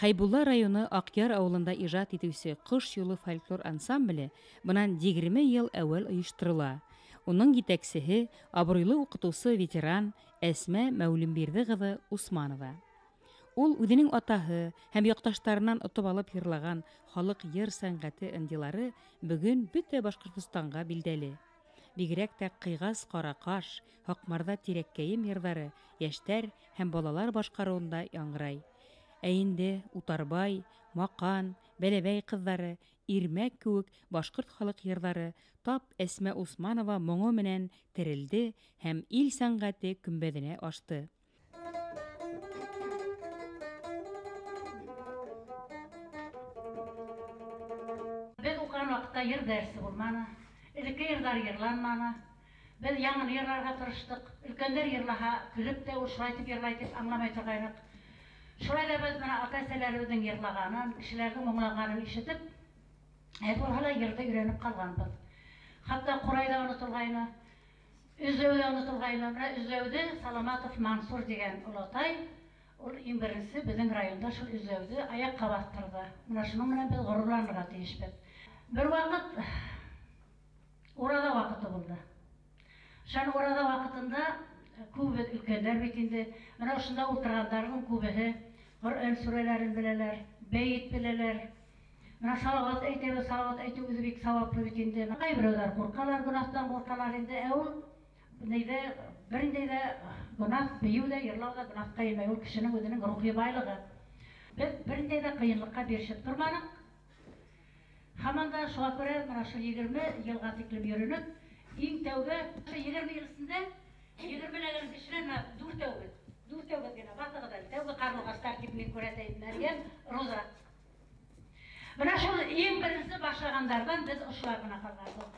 Хәйбулла районы Аҡъяр ауылында ижад итеүсе «Ҡош юлы» фольклор ансамбле бынан 20 йыл әүәл ойошторола. Уның етәксеһе абруйлы уҡытыусы ветеран Әсмә Мәүлембирҙе ҡыҙы Усманова. Ул үҙенең атаһы һәм яҡташтарынан отоп алып йырлаған халыҡ йыр сәнғәте ынйылары бөгөн бөтә Башҡортостанға билдәле. Бигерәк тә «Ҡыйғас ҡараҡаш», «Һаҡмарҙа тирәккәйем» йырҙары йәштәр һәм балалар башҡарыуында яңғырай. Ә инде «Утарбай», «Маҡан», «Бәләбәй ҡыҙҙары», «Ирмәк» кеүек башҡорт халыҡ йырҙары тап Әсмә Усманова моңо менән терелде һәм ил сәнғәте көмбәҙенә ашты. Беҙ уҡыған ваҡытта йыр дәресе булманы. Элекке йырҙар йырланманы. Беҙ яңыны йырларға тырыштыҡ. Өлкәндәр йырлаһа, көлөп тә ул шулай итеп йырлай тип аңламай торғайныҡ. Шулай ҙа беҙ бына ата-әсәләребеҙҙең йырлағанын, кешеләрҙең моңланғанын ишетеп, әҙ булһа ла йырҙы өйрәнеп ҡалғанбыҙ. Хатта ҡурай ҙа онотолғайны, өҙләү ҙә онотолғайны. Бына өҙләүҙе Саламатов Мансур тигән олатай, ул иң беренсе беҙҙең районда шул өҙләүҙе аяҡҡа баҫтырҙы. Бына шуның менән беҙ ғорурланырға тейешбеҙ. Бер ваҡыт ураҙа ваҡыты булды. Шул ураҙа ваҡытында күбебеҙ өлкәндәр бит инде, бына ошонда ултырғандарҙың күбеһе Ҡөрьән сүрәләрен беләләр, бәйет беләләр. Бына салауат әйтәбеҙ, салауат әйтеү үҙе бик сауаплы бит инде. Ҡайһы берәүҙәр ҡурҡалар, гонаһтан ҡурҡалар инде. Ә ул нейҙә, бер ниндәй ҙә гонаһ, бейеү ҙә, йырлау ҙа гонаһҡа инмәй. Ул кешенең үҙенең рухи байлығы. Беҙ бер ниндәй ҙә ҡыйынлыҡҡа бирешеп торманыҡ. Һаман да шуға күрә бына шул 20 йылға тиклем йөрөнөк. Иң тәүге шул 20 йыл эсендә 20-ләгән кешенән бына дүртәүбеҙ, дүртәүбеҙ генә баҫығыҙ әле. Тәүге ҡарлуғастар тип мин күрәтәйем, Мәрйәм, Роза. Бына шул иң беренсе башлағандарҙан беҙ ошолар ғына ҡалғанбыҙ.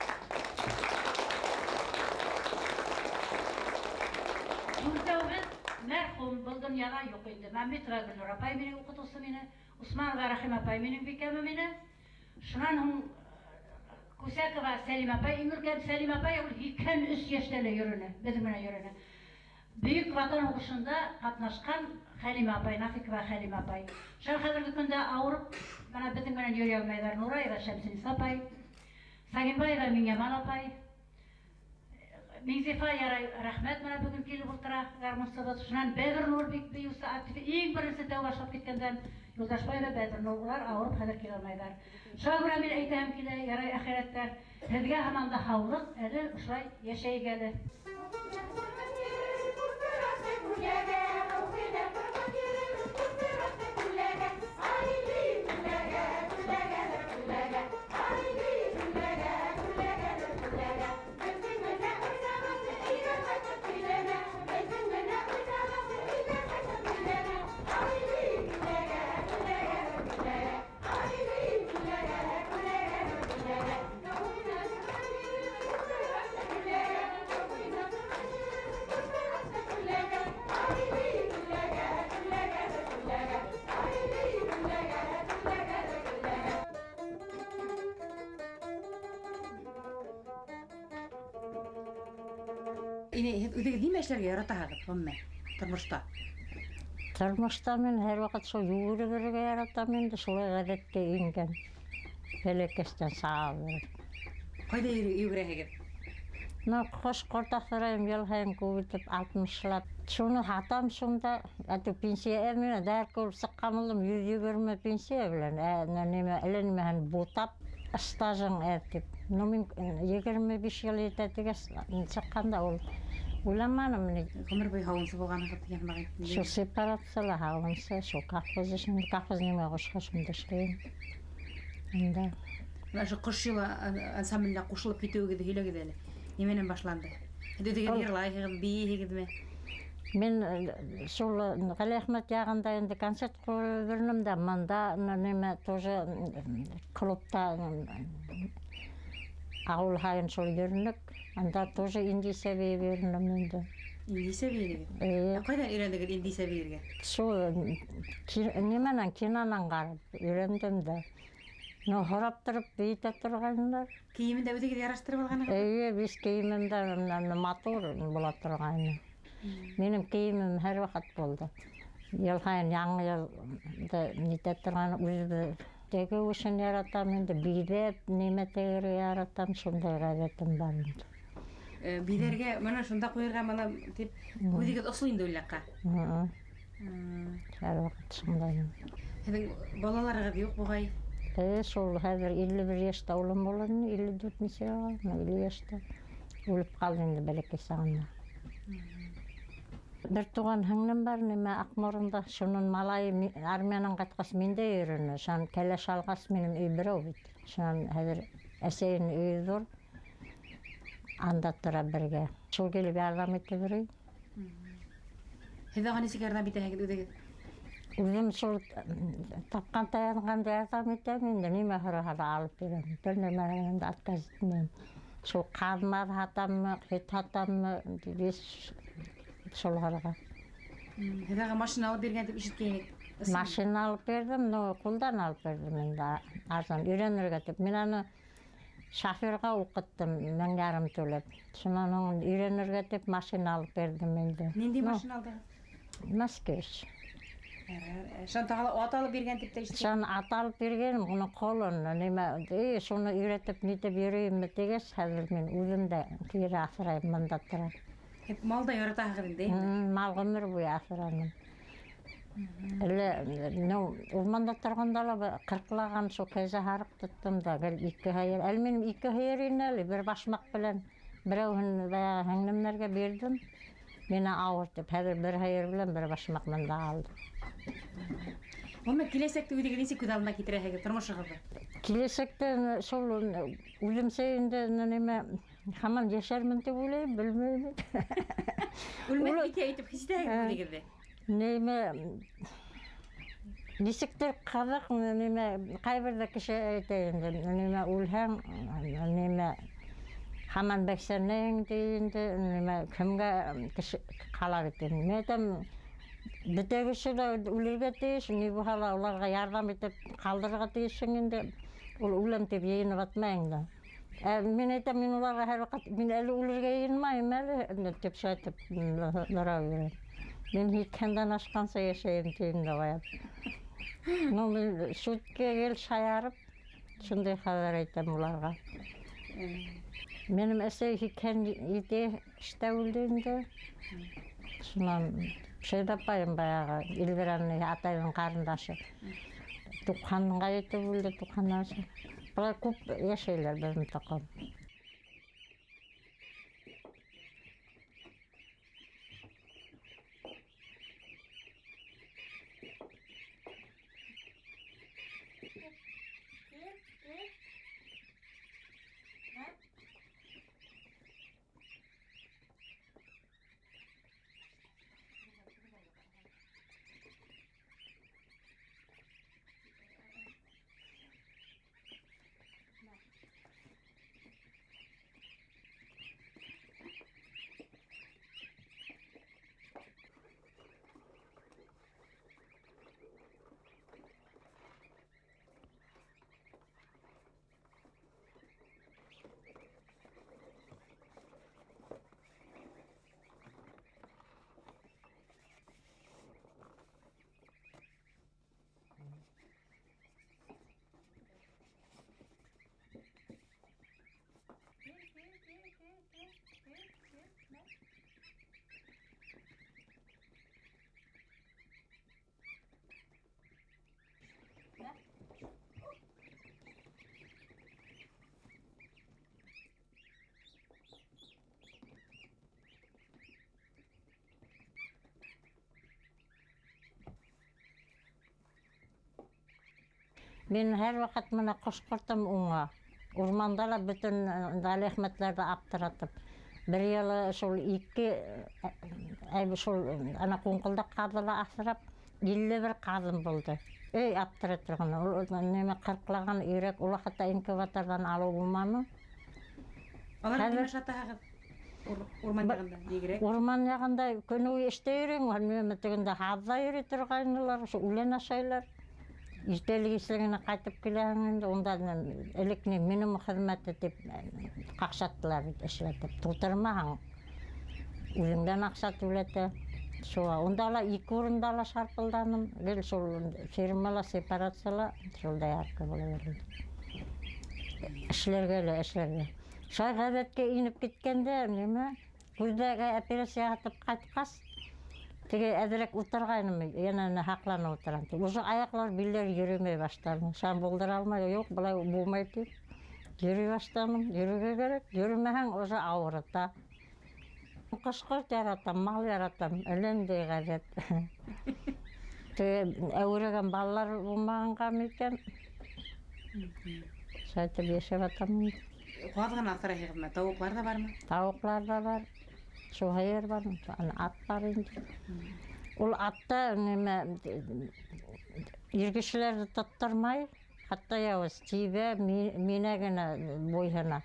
Дүртәүбеҙ мәрхүм, был донъяла юҡ инде. Мәмитова Гөлнур апай минең уҡытыусым ине, Усманова Рәхим апай минең бикәмем ине. Шунан һуң Күсәкова Сәлим апай, иң өлкән Сәлим апай ул 83 йәштә лә йөрөнө, беҙҙең менән йөрөнө. Бөйөк Ватан һуғышында ҡатнашҡан Хәлимә апай, Нафиҡова Хәлимә апай. Шул хәҙерге көндә ауырып, бына беҙҙең менән йөрөй алмайҙар. Нураева Шәмсениса апай, Сагинбаева Миңйамал апай, Миңзифа ярай рәхмәт бына бөгөн килеп ултыра гармунсыбыҙ. Шунан Бәҙернур бик бейеүсе актив, иң беренсе тәү башлап киткәндән Юлдашбаева Бәҙернур, улар ауырып хәҙер килә алмайҙар. Шуға күрә мин әйтәһем килә, ярай әхирәттәр, һеҙгә һаман да һаулыҡ, әле ошолай йәшәйек әле. Ине, һеҙ үҙегеҙ нимә эшләргә яратаһығыҙ, ғөмүмән, тормошта? Тормошта мин һәр ваҡыт шул йүгереп йөрөргә яратам инде, шулай ғәҙәткә ингән. Бәләкәстән сабыр. Ҡайҙа йүгерәһегеҙ? Ну, ҡош-ҡорт аҫрайым, йыл һайын күп итеп 60-лап. Шуны һатам шунда, әтеү пенсия мин дәр күреп сыҡҡан булдым, 120 пенсия белән. Нимә, әллә нимәһен бутап, стажың әҙ тип. Ну, мин 25 йыл етә тигәс сыҡҡанда ул уйламаным мин. Ғүмер буйы һауынсы булғанығыҙ тигән һымаҡ әйттем. Шул сепарацияла һауынсы, шул колхоз эшен, колхоз нимә ҡушһа, шунда эшләйем. Унда. Бына ошо «Ҡош юлы» ансамбленә ҡушылып китеүегеҙҙе һөйләгеҙ әле. Нимәнән башланды? Һеҙ үҙегеҙ йырлайһығыҙ, бейейһегеҙме? Мин шул Ғәлиәхмәт яғында инде концерт ҡуйып йөрөнөм дә, мында нимә тоже клубта ауыл һайын шул йөрөнөк. Анда тоже индийсә бейеп йөрөнөм инде. Индийсә бейегеҙ? Эйе. Ә ҡайҙан өйрәндегеҙ индийсә бейергә? Шул нимәнән, кинонан ҡарап өйрәндем дә. Ну, һорап тороп бейетә торғайнылар. Кейемен дә үҙегеҙ яраштырып алғанһығыҙ? Эйе, биш кейемем дә матур була торғайны. Минең кейемем һәр ваҡыт булды. Йыл һайын яңы йылды нитә торған үҙебеҙ тегеү эшен яратам инде, биҙәп, нимә тегергә яратам, шундай ғәҙәтем бар инде. Биҙәргә, мына шунда ҡуйырға мына тип үҙегеҙ осло инде уйлаҡҡа. Һәр ваҡыт шундай. Һеҙҙең балаларығыҙ юҡ буғай? Шул хәҙер 51 йәштә улым була инде, 54 йылға, 50 йәштә. Үлеп ҡалды инде бәләкәй сағында. Бер туған һеңлем бар, нимә Аҡморонда, шунын малайы армиянан ҡайтҡас миндә йөрөнө. Шунан кәләш алғас минең өй берәү бит. Шунан хәҙер әсәйенең өйө ҙур, анда тора бергә. Шул килеп ярҙам итеп йөрөй. Һеҙ уға нисек ярҙам итәһегеҙ үҙегеҙ? Үҙем шул тапҡан таянғанда ярҙам итәм инде, нимә һораһа ла алып бирәм. Бер нәмәнән дә отказ итмәйем. Шул ҡаҙмаҙ һатаммы, һөт һатаммы, беш шуларға. Һеҙ уға машина алып биргән тип ишеткәйнек. Машина алып бирҙем, но ҡулдан алып бирҙем инде, арзан өйрәнергә тип. Мин аны шоферға уҡыттым, 1500 түләп. Шунан һуң өйрәнергә тип машина алып бирҙем инде. Ниндәй машина алдығыҙ? Москвич. Шунан тағы ла ат алып биргән тип тә ишеттем. Шунан ат алып биргәнем, уны ҡолон, нимә, шуны өйрәтеп нитеп йөрөйөммө тигәс, хәҙер мин үҙем дә кире аҫрайым, бында торам. Һеҙ мал да яратаһығыҙ инде, әйме? Мал ғүмер буйы аҫраным. Әле, урманда торғанда ла ҡырҡлаған шул кәзә һарыҡ тоттом да, гел 2 һыйыр. Әле минең 2 һыйыр ине әле, бер башмаҡ белән берәүһен баяғы һеңлемдәргә бирҙем. Мине ауыр тип, хәҙер бер һыйыр белән бер башмаҡ менән дә алдым. Ғөмүмән, киләсәкте үҙегеҙ нисек күҙ алдына килтерәһегеҙ, тормошоғоҙҙо? Киләсәктә шул үҙемсә инде нимә, һаман йәшәрмен тип уйлайым, белмәйем. Үлмәҫ икән итеп хис итәһегеҙ үҙегеҙҙе? Нимә, нисектер ҡыҙыҡ, нимә, ҡайберҙә кеше әйтә инде, нимә, үлһәң, нимә, һаман бәксәнең ти инде, нимә, кемгә кеше ҡала бит инде. Мин әйтәм, бөтә кеше лә үлергә тейеш, ни булһа ла уларға ярҙам итеп ҡалдырырға тейешһең инде, ул үләм тип йыйынып атмай инде. Мин әйтәм, мин уларға һәр ваҡыт, мин әле үлергә йыйынмайым әле, тип шулай итеп бара бирәм. Мин һикһәндән ашҡанса йәшәйем тием дә ҡуям. Ну, мин шүткә гел шаярып, шундай хәбәр әйтәм уларға. Минең әсәй 87 йәштә үлде инде. Шунан Шәйҙә апайым баяғы, Эльвираның атайҙың ҡарындашы. Туҡһанға етеп үлде, туҡһаннан ашып. Былай күп йәшәйләр беҙҙең тоҡом. Мин һәр ваҡыт мына ҡош-ҡортом уңа. Урманда ла бөтөн Ғәлиәхмәтләрҙе аптыратып. Бер йылы шул ике, әй, шул, ана ҡуңҡылдаҡ ҡаҙҙы ла аҫрап, 51 ҡаҙым булды. Эй, аптыратырған. Ул нимә ҡырҡлаған өйрәк, ул ваҡытта инкубаторҙан алыу булманы. Алар Хәҙер нимә шатаһығыҙ? Урман яғында, бигерәк. Урман яғында көнө буйы эштә йөрөйөм, нимә тегендә һаҙҙа йөрөй торғайнылар, ошо үлән ашайлар. Иртәлек ислегенә ҡайтып киләһең инде, унда элек ни минимум хеҙмәте тип ҡаҡшаттылар бит, эшләтеп. Тултырмаһаң, үҙеңдән аҡса түләтә. Шуға унда ла ике урында ла шарпылданым. Гел шул фирмала сепарацияла шул доярка була бирҙем. Эшләргә лә эшләргә. Шулай ғәҙәткә инеп киткәндә нимә, күҙҙәргә операция яһатып ҡайтҡас, теге әҙерәк ултырғайным, йәнә һаҡланып ултырам. Уже аяҡлар, билдәр йөрөмәй башланы. Шам булдыра алмай, юҡ, былай булмай тип. Йөрөй башланым, йөрөргә кәрәк. Йөрөмәһәң уже ауырта. Ҡош-ҡорт яратам, мал яратам, әллә ниндәй ғәҙәт. Теге әүрәгән балалар булмағанға микән? Шулай итеп йәшәп ятам инде. Ҡаҙ ғына аҫрайһығыҙмы? Тауыҡлар ҙа бармы? Тауыҡлар ҙа бар. Шул һыйыр бар, ат бар инде. Ул атта нимә, ир кешеләрҙе тоттормай, хатта яуыз тибә, минә генә буйһына.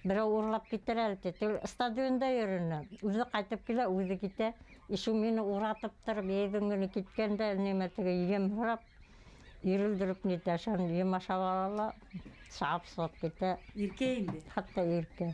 Берәү урлап китер әле ти. Стадионда йөрөнө. Үҙе ҡайтып килә, үҙе китә. Ишеү мине уратып тороп, йәйҙең көнө киткәндә нимә теге ем һорап, ирелдереп нитә, шуны ем ашап ала ла, сабып сығып китә. Иркә инде. Хатта иркә.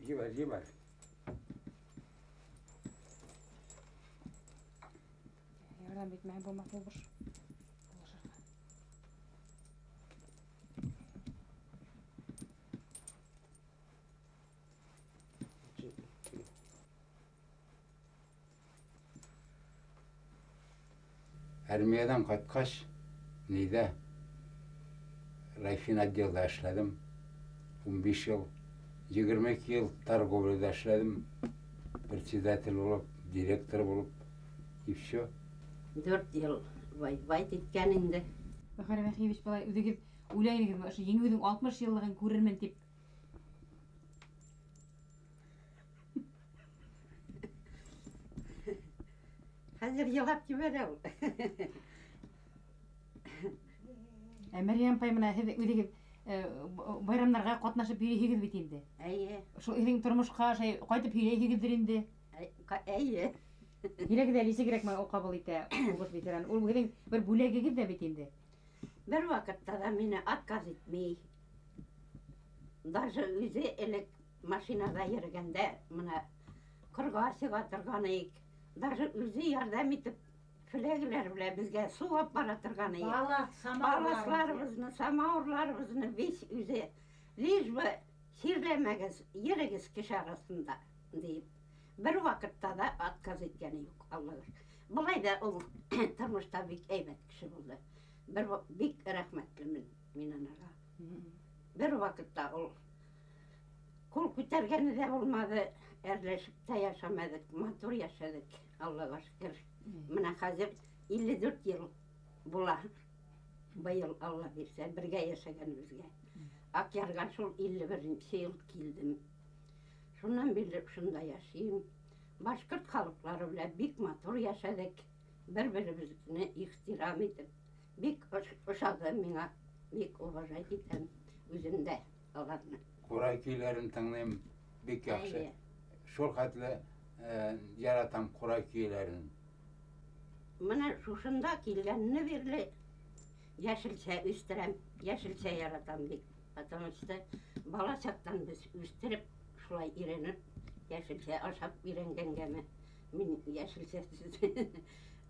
Ебар, ебар. Ярҙам итмәһә булмаҫ булыр. Армиядан ҡайтҡас, нейҙә райфин отделда эшләдем. 15 йыл. 22 йыл торговляда эшләдем. Председатель булып, директор булып, и все. 4 йыл воевать иткән инде. Бахар Вәхиевич, былай үҙегеҙ уйлайһығыҙмы, ошо еңеүҙең 60 йыллығын күрермен тип? Хәҙер илап ебәрә ул. Ә Мәрйәм апай, менә һеҙ үҙегеҙ байрамдарға ҡатнашып йөрөйһөгөҙ бит инде. Эйе. Шул һеҙҙең тормошҡа шай ҡайтып һөйләйһегеҙҙер инде. Эйе. Һөйләгеҙ әле, нисегерәк ул ҡабул итә һуғыш ветераны? Ул һеҙҙең бер бүләгегеҙ ҙә бит инде. Бер ваҡытта ла мине отказ итмәй. Даже үҙе элек машинала йөрөгәндә мына ҡырға сыға торған инек. Даже үҙе ярҙам итеп фләгеләр белән беҙгә сыу алып бара торған инек. Балаҫларыбыҙны, самауырларыбыҙны беҙ үҙе лишь бы сирләмәгеҙ, йөрөгөҙ кеше араһында тип. Бер ваҡытта ла отказ иткәне юҡ, Аллаға шөкөр. Былай ҙа ул тормошта бик әйбәт кеше булды. Бер бик рәхмәтлемен мин анарға. Бер ваҡытта ул ҡул күтәргәне ҙә булманы, әрләшеп тә йәшәмәҙек, матур йәшәнек, Аллаға шөкөр. Мына хәҙер 54 йыл була. Быйыл Алла бирсә, бергә йәшәгәнебеҙгә. Аҡъярға шул 51 йыл килдем. Шунан бирле шунда йәшәйем. Башҡорт халыҡлары белән бик матур йәшәнек, бер-беребеҙҙе ихтирам итеп. Бик ошады миңа, бик уважать итәм үзем дә аларны. Ҡурай көйләрен тыңлайым, бик яҡшы. Шул хәтле яратам ҡурай көйләрен. Мына шушында килгәнне бирле йәшелсә үҫтерәм, йәшелсә яратам бик. Потому что бала саҡтан беҙ үҫтереп Шулай өйрәнеп, йәшелсә ашап өйрәнгәнгәме, мин йәшелсәсез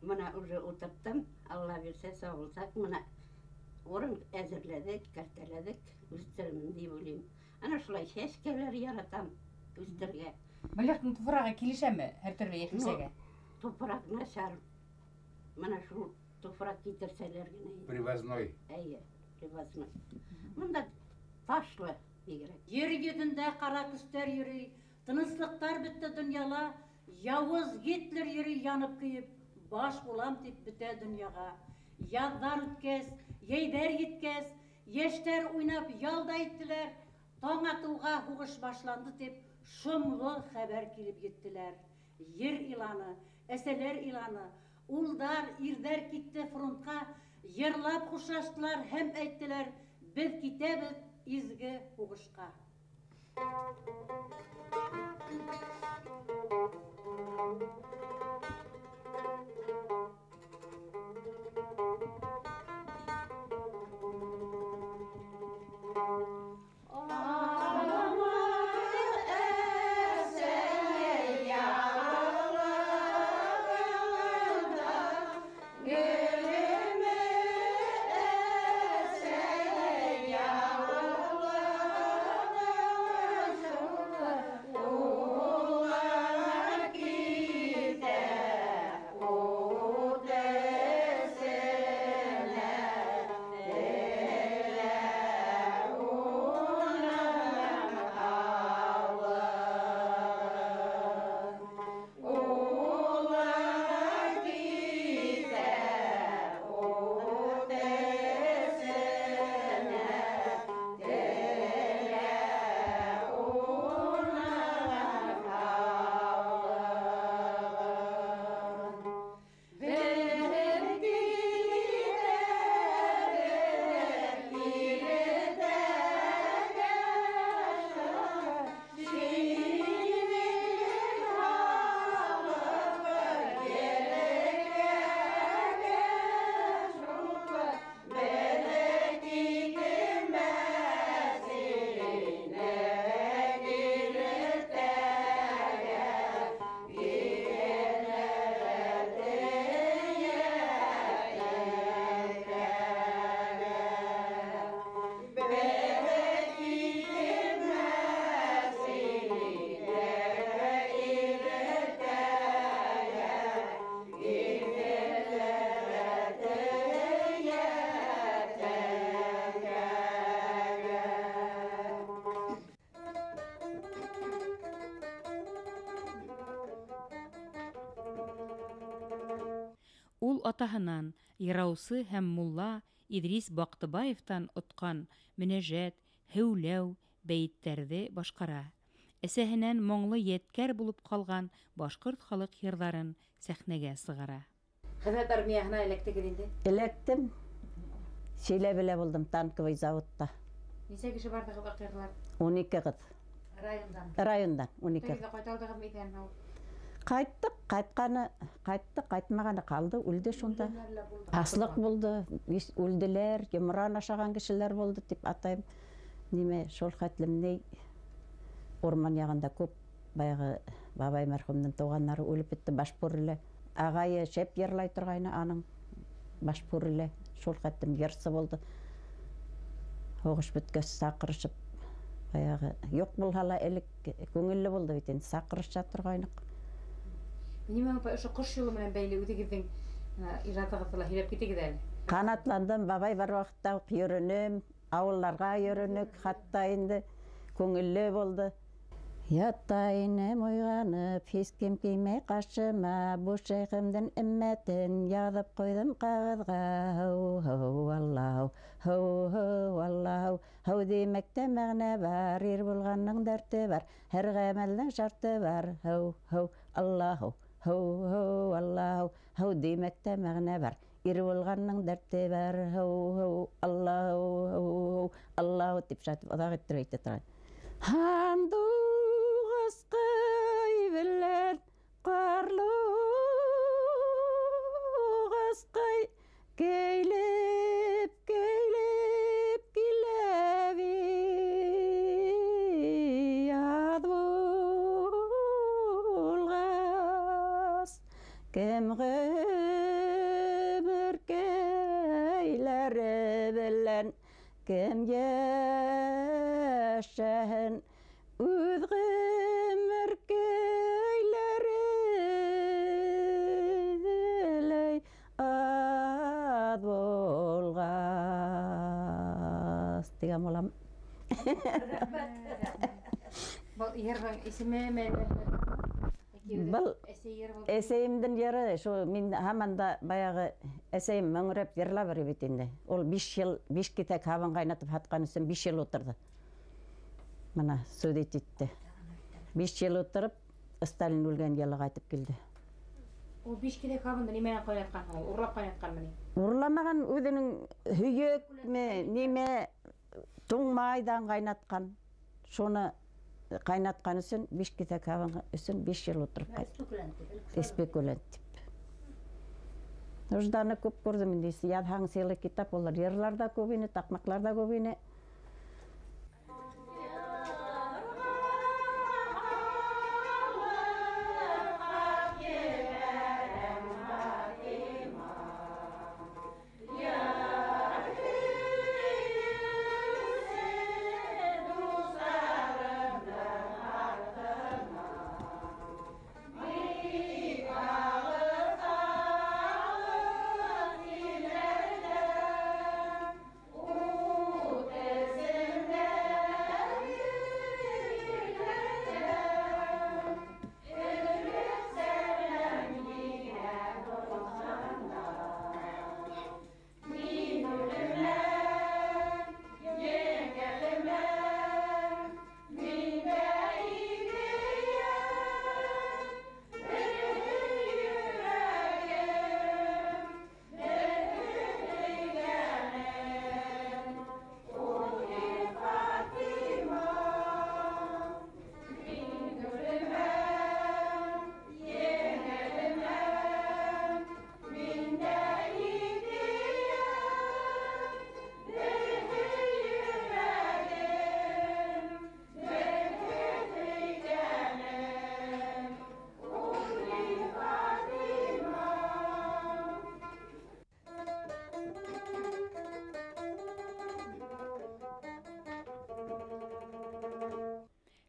мына уже ултырттым. Алла бирсә, сау булсаҡ, мына урын әҙерләҙек, кәртәләҙек, үҫтерермен тип уйлайым. Ана шулай сәскәләр яратам үҫтерергә. Баляҡтың тупрағы килешәме һәр төрлө йәшелсәгә? Тупраҡ насар. Мына шул тупраҡ китерсәләр генә. Привозной. Эйе, привозной. Мында ташлы бигерәк. Ер йөҙөндә ҡара көстәр йөрөй, тыныслыҡтар бөттө донъяла, яуыз Гитлер йөрөй янып көйөп, баш булам тип бөтә донъяға. Яҙҙар үткәс, йәйҙәр еткәс, йәштәр уйнап ял да иттеләр, таң атыуға һуғыш башланды тип шомло хәбәр килеп еттеләр. Ер иланы, әсәләр иланы, улдар, ирҙәр китте фронтҡа, йырлап хушлаштылар һәм әйттеләр, беҙ китәбеҙ изге һуғышҡа. Ул атаһынан, йыраусы һәм мулла Идрис Баҡтыбаевтан отҡан мөнәжәт, һеүләү, бәйеттәрҙе башҡара. Әсәһенән моңло йәткәр булып ҡалған башҡорт халыҡ йырҙарын сәхнәгә сығара. Хеҙмәт армияһына эләктегеҙ инде? Эләктем. Силәбелә булдым, танковый заводта. Нисә кеше барҙығыҙ аҡъярлар? 12 ҡыҙ. Райондан? Райондан, 12. Тегеҙ ҡайта алдығыҙмы иҫән-һау? Ҡайттыҡ, ҡайтҡаны, ҡайтты, ҡайтмағаны ҡалды, үлде шунда. Аслыҡ булды, үлделәр, йомран ашаған кешеләр булды тип атайым. Нимә, шул хәтлем ни, урман яғында күп баяғы бабай мәрхүмдең туғандары үлеп бөттө, башбүреле. Ағайы шәп йырлай торғайны аның, башбүреле, шул хәтлем йырсы булды. Һуғыш бөткәс саҡырышып, баяғы юҡ булһа ла элек күңелле булды бит инде, саҡырыша торғайныҡ. Нимә апай, ошо ҡош юлы менән бәйле үҙегеҙҙең ижадығыҙҙы ла һөйләп китегеҙ әле. Ҡанатландым, бабай бар ваҡытта уҡ йөрөнөм, ауылларға йөрөнөк, хатта инде күңелле булды. Ята инем уйғанып, һис кем килмәй ҡаршыма, бу шәйхемдең өммәтен яҙып ҡуйҙым ҡағыҙға. Һыу, һыу, аллаһу, һыу, һыу, аллаһу, һыу тимәктә мәғәнә бар, ир булғандың дәрте бар, һәр ғәмәлдең шарты бар. Һыу, һыу, аллаһу, һыу, һыу, аллаһу, һыу тимәктә мәғәнә бар, ир булғандың дәрте бар. Һыу, һыу, аллаһу, һыу, һыу, аллаһу тип шатып оҙаҡ иттереп әйтә торған. Һандуғасҡай белән ҡарлуғасҡай кәйлеп, кәйлеп килә бит. Яҙ Кем йәшәһен үҙ ғүмер көйләре ләй аҙ булғас тигән булам. Был йырҙың исеме? Был әсәйемдең йыры, шул мин һаман да баяғы әсәйем моңрап йырлап йөрөй бит инде. Ул 5 йыл, 5 киҫәк һабын ҡайнатып һатҡан өсөн 5 йыл ултырҙы. Мына судить итте. 5 йыл ултырып, Сталин үлгән йылы ҡайтып килде. Ул 5 киҫәк һабынды нимәнән ҡайнатҡан һуң? Урлап ҡайнатҡанмы ни? Урламаған, үҙенең һөйәкме, нимә, туңмайҙан ҡайнатҡан. Шуны ҡайнатҡан өсөн 5 киҫәк һабын өсөн 5 йыл ултырып ҡайтты. Спекулянт тип. Нужданы күп күрҙем инде. Яҙһаң сыйлы китап булыр. Йырлар ҙа күп ине, таҡмаҡлар ҙа күп ине.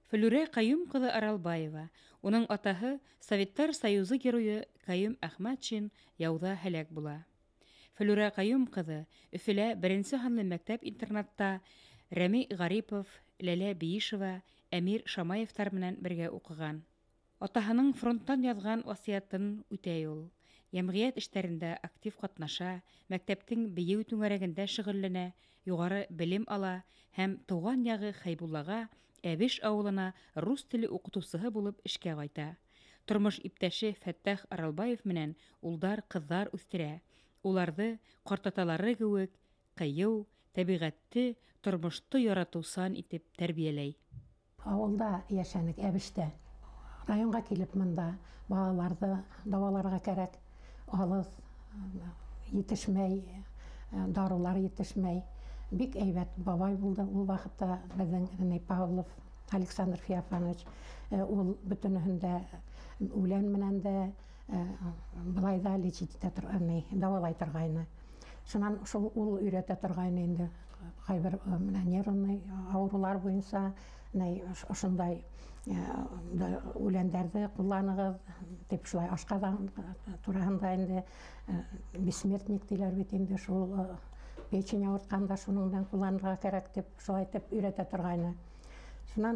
Флүрә Ҡәйүм ҡыҙы Аралбаева, уның атаһы Советтар Союзы геройы Ҡәйүм Әхмәтшин яуҙа һәләк була. Флүрә Ҡәйүм ҡыҙы Өфөлә беренсе һанлы мәктәп-интернатта Рәми Ғарипов, Ләлә Бейишева, Әмир Шамаевтар менән бергә уҡыған. Атаһының фронттан яҙған васыятын үтәй ул. Йәмғиәт эштәрендә актив ҡатнаша, мәктәптең бейеү түңәрәгендә шөғөлләнә, юғары белем ала һәм тыуған яғы Хәйбуллаға Әбеш ауылына рус теле уҡытыусыһы булып эшкә ҡайта. Тормош иптәше Фәттәх Аралбаев менән улдар, ҡыҙҙар үҫтерә. Уларҙы ҡартаталары кеүек ҡыйыу, тәбиғәтте, тормошто яратыусан итеп тәрбиәләй. Ауылда йәшәнек, Әбештә. Районға килеп мында балаларҙы дауаларға кәрәк. Алыҫ етешмәй, дарыулар етешмәй. Бик әйбәт бабай булды ул ваҡытта беҙҙең Павлов Александр Феофанович. Ул бөтөнөһөндә үлән менән дә былай ҙа лечить итә торғайны, дауалай торғайны. Шунан шул ул өйрәтә торғайны инде ҡайбер менән нервный ауырыулар буйынса ошондай үләндәрҙе ҡулланығыҙ тип шулай ашҡаҙан тураһында инде бессмертник тиләр бит инде шул печень ауыртҡанда шуның менән ҡулланырға кәрәк тип шулай итеп өйрәтә торғайны. Шунан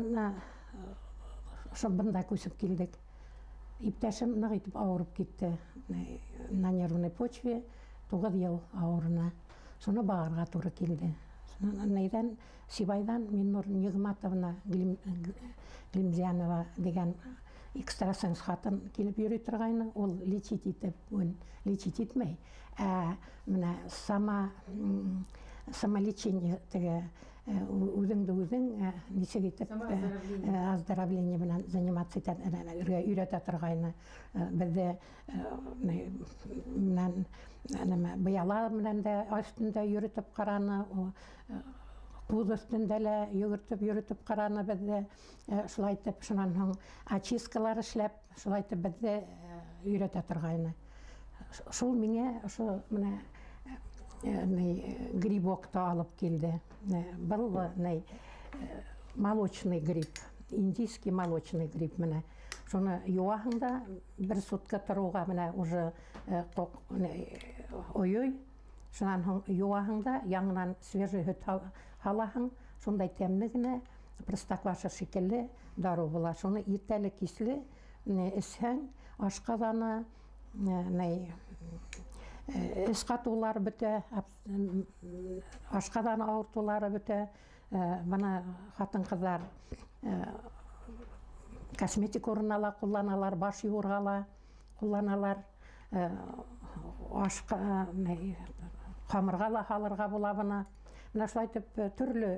ошо бында күсеп килдек. Иптәшем ныҡ итеп ауырып китте на нервной почве, 9 йыл ауырына. Шуны бағырға тура килде. Шунан нейҙән Сибайҙан Миннур Ниғматовна Глимзянова дигән экстрасенс ҡатын килеп йөрөй торғайны. Ул лечить итеп, лечить итмәй, ә менә самолечение теге үҙеңде үҙең нисек итеп оздоровление менән заниматься итә, өйрәтә торғайны. Беҙҙе менән нәмә быяла менән дә өҫтөндә йөрөтөп ҡараны, ҡуҙ өҫтөндә лә йүгертеп йөрөтөп ҡараны беҙҙе. Шулай итеп шунан һуң очисткалар эшләп, шулай итеп беҙҙе өйрәтә торғайны. Шул миңә ошо менә грибок та алып килде. Был молочный гриб, индийский молочный гриб менә. Шуны юаһың да бер сутка тороуға менә уже ойой. Шунан һуң юаһың да яңынан свежий һөт һалаһың, шундай тәмле генә простокваша шикелле дарыу була. Шуны иртәле-кисле эсһәң, ашҡаҙаны, эс ҡатыулар бөтә, ашҡаҙаны ауыртыулары бөтә. Бына ҡатын-ҡыҙҙар косметик урынына ла ҡулланалар, баш йыуырға ла ҡулланалар, ашҡа ҡамырға ла һалырға була бына. Менә шулай итеп төрлө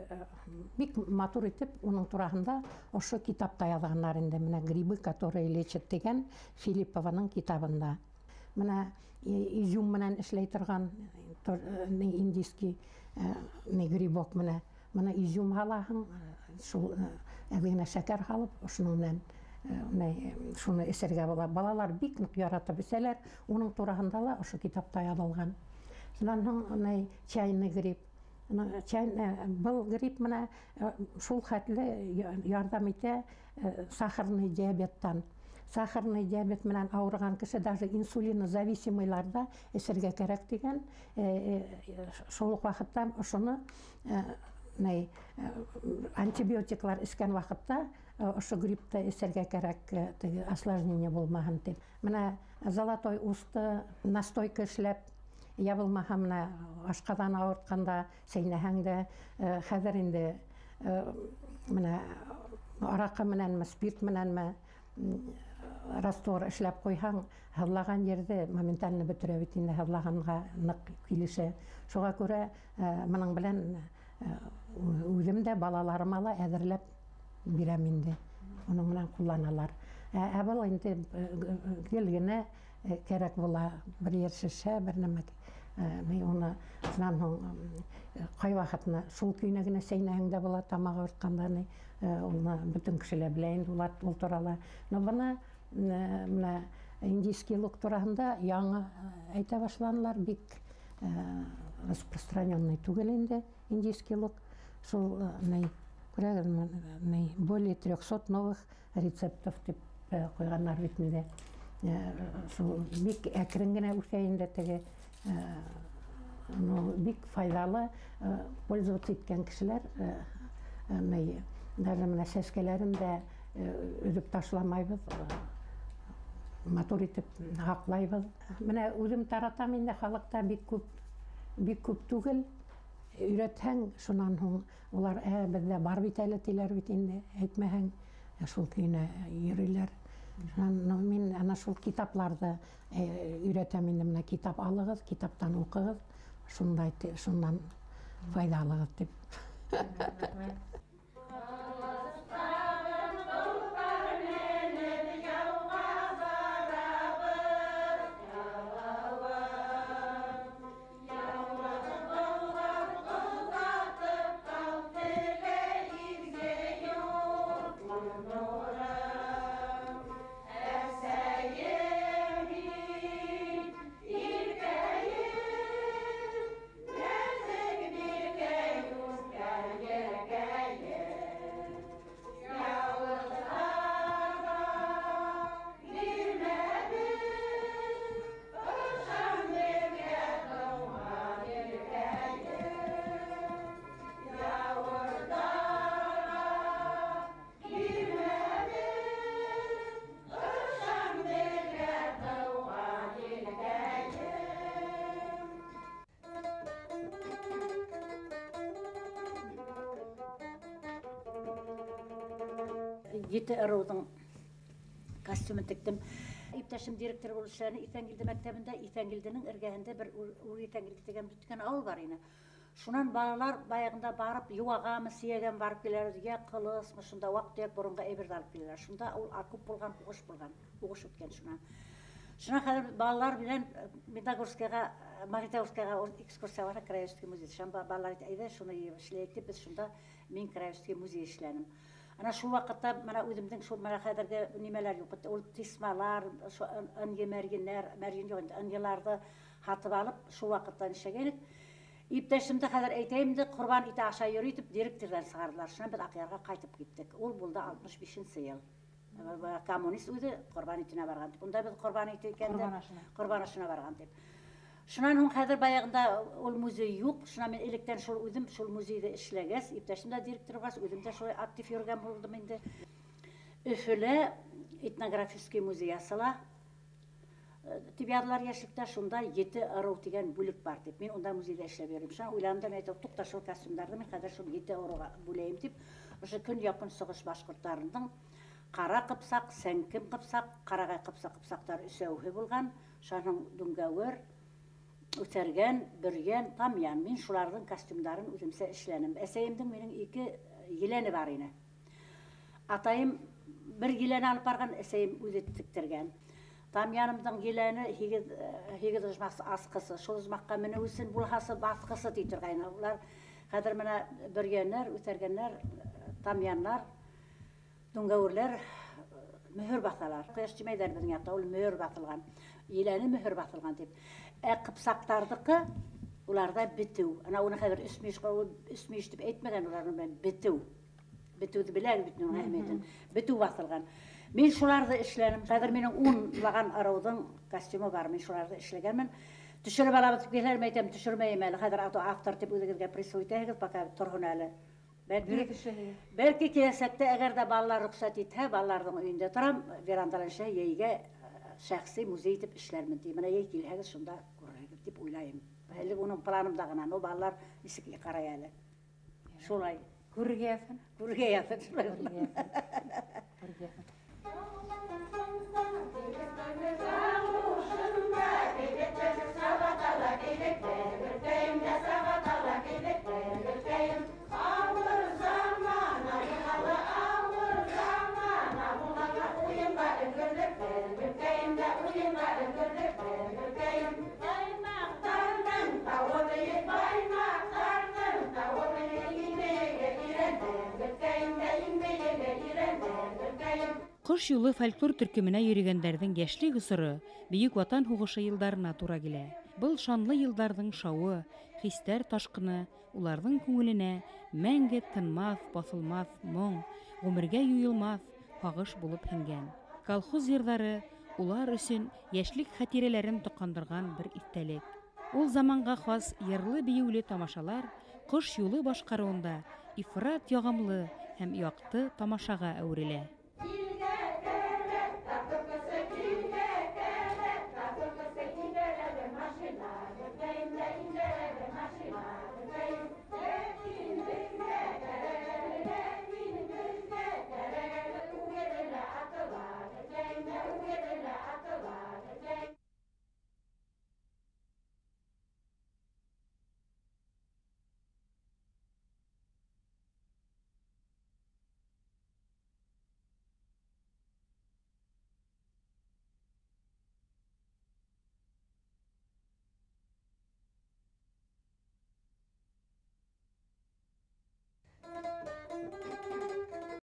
бик матур итеп уның тураһында ошо китапта яҙғандар инде. Менә «Грибы, которые лечат» тигән Филиппованың китабында. Менә изюм менән эшләй торған индийский грибок менә. Менә изюм һалаһың, шул әҙ генә шәкәр һалып, ошоноң менән шуны эсергә була. Балалар бик ныҡ яратып эсәләр. Уның тураһында ла ошо китапта яҙылған. Шунан һуң чайный гриб. Был гриб менә шул хәтле ярҙам итә сахарный диабеттан. Сахарный диабет менән ауырыған кеше даже инсулинозависимыйларҙа эсергә кәрәк тигән. Шул уҡ ваҡытта ошоно антибиотиклар эскән ваҡытта ошо гриппты эсергә кәрәк, теге осложнение булмаһын тип. Менә золотой усты настойка эшләп, я булмаһа менә ашҡаҙан ауыртҡанда сәйнәһәң дә, хәҙер инде менә араҡы менәнме, спирт менәнме раствор эшләп ҡуйһаң, һыҙлаған ерҙе моментально бөтөрә бит инде, һыҙлағанға ныҡ килешә. Шуға күрә бының белән үҙем дә балаларыма ла әҙерләп бирәм инде. Уның менән ҡулланалар. Ә был инде гел генә кәрәк була, бер ер шешә, бер нәмә. Мин уны шунан һуң ҡай ваҡытына шул көйөнә генә сәйнәһең дә була, тамағы ауыртҡанда ни, уны бөтөн кешеләр белә инде улар ул турала. Но бына менә индийский лук тураһында яңы әйтә башланылар, бик распространенный түгел инде индийский лук. Шул күрәгеҙме, более 300 новых рецептов тип ҡуйғандар бит инде. Шул бик әкрен генә үҫә инде теге, ну, бик файҙалы, пользоваться иткән кешеләр даже менә сәскәләрен дә өҙөп ташламайбыҙ, матур итеп һаҡлайбыҙ. Менә үҙем таратам инде халыҡта бик күп, бик күп түгел. Өйрәтһәң, шунан һуң улар, беҙҙә бар бит әле тиләр бит инде, әйтмәһәң, шул көйөнә йөрөйләр. Мин ана шул китапларҙы өйрәтәм инде, менә китап алығыҙ, китаптан уҡығыҙ, шундай, шундан файҙа алығыҙ тип. Ете ырыуҙың костюмын тектем. Иптәшем директор булып эшләне Иҫәнгилде мәктәбендә. Иҫәнгилденең эргәһендә бер Үр Иҫәнгилде тигән бөткән ауыл бар ине. Шунан балалар баяғында барып йыуағамы, сейәгәме барып киләләр, йә ҡылысмы, шунда ваҡ-төйәк боронға әйберҙе алып киләләр. Шунда ул окоп булған, һуғыш булған, һуғыш үткән шунан. Шунан хәҙер балалар белән Медногорскиға, Магнитогорскиға экскурсия бара, краеведческий музей. Шунда балалар әйтә, әйҙә шуны эшләйек тип, беҙ шунда мин краеведческий музей эшләнем. Ана шул ваҡытта мына үҙемдең шул мына хәҙерге нимәләр юҡ бит, ул тисмалар, ынйы мәрйеннәр, мәрйен юҡ инде, ынйыларҙы һатып алып шул ваҡыттан эшләгәйнек. Иптәшемде хәҙер әйтәйем дә, ҡорбан ите аша йөрөй итеп директорҙан сығарҙылар. Шунан беҙ Аҡъярға ҡайтып киттек. Ул булды 65 йыл. Коммунист үҙе ҡорбан итенә барған тип. Унда беҙ ҡорбан ите икән дә ҡорбан ашына барған тип. Шунан һуң хәҙер баяғында ул музей юҡ. Шунан мин электән шул үҙем шул музейҙа эшләгәс, иптәшем дә директор булғас, үҙем дә шулай актив йөрөгән булдым инде. Өфөлә этнографический музей асыла. Тип яҙҙылар йәшлектә, шунда 7 ырыу тигән бүлек бар тип. Мин унда музейҙа эшләп йөрөйөм. Шунан уйланым да, әйтеп, туҡта, шул костюмдарҙы мин хәҙер шул 7 ырыуға бүләйем тип. Ошо көньяҡ-көнсығыш башҡорттарының ҡара ҡыпсаҡ, сәнкем ҡыпсаҡ, ҡарағай ҡыпсаҡ ҡыпсаҡтар өсәүһе булған. Шуның дүңгәүер, Үтәргән, Бөрйән, Тамъян. Мин шуларҙың костюмдарын үҙемсә эшләнем. Әсәйемдең минең 2 еләне бар ине. Атайым бер еләне алып барған, әсәйем үҙе тектергән. Тамъянымдың еләне 8 ожмаҡ асҡысы, шул ожмаҡҡа менеү өсөн булһасы баҫҡысы ти торғайны. Улар хәҙер менә бөрйәннәр, үтәргәннәр, тамъяннар, дүңгәүерләр мөһөр баҫалар. Ҡояш тимәйҙәр беҙҙең яҡта, ул мөһөр баҫылған. Еләне мөһөр баҫылған тип. Ә ҡыпсаҡтарҙыҡы уларҙа бетеү. Ана уны хәҙер өс мөйөш тип әйтмәгән, улар менән бетеү. Бетеүҙе беләгеҙ бит уның әһәмиәтен. Бетеү баҫылған. Мин шуларҙы эшләнем. Хәҙер минең 10лаған ырыуҙың костюмы бар. Мин шуларҙы эшләгәнмен. Төшөрөп алабыҙ тип килһәләр, мин әйтәм, төшөрмәйем әле. Хәҙер автор тип үҙегеҙгә присвоить итәһегеҙ, пока торһон әле. Бәлки киләсәктә, әгәр дә балалар рөхсәт итһә, балаларҙың өйөндә торам, верандала эшләй, йәйгә шәхси музей итеп эшләрмен тип. Менә йәй килһәгеҙ, шунда күрерһегеҙ тип уйлайым. Әле уның планымда ғына, но балалар нисек ҡарай әле. Шулай. Күрергә яҙһын. Күрергә яҙһын, шулай. Күрергә яҙһын. Ҡош юлы фольклор төркөмөнә йөрөгәндәрҙең йәшлек осоро Бөйөк Ватан һуғышы йылдарына тура килә. Был шанлы йылдарҙың шауы, хистәр ташҡыны уларҙың күңеленә мәңге тынмаҫ, баҫылмаҫ моң, ғүмергә юйылмаҫ һағыш булып һеңгән. Колхоз йырҙары улар өсөн йәшлек хәтирәләрен тоҡандырған бер иҫтәлек. Ул заманға хас йырлы-бейеүле тамашалар Ҡош юлы башҡарыуында ифрат яғымлы һәм яҡты тамашаға әүерелә.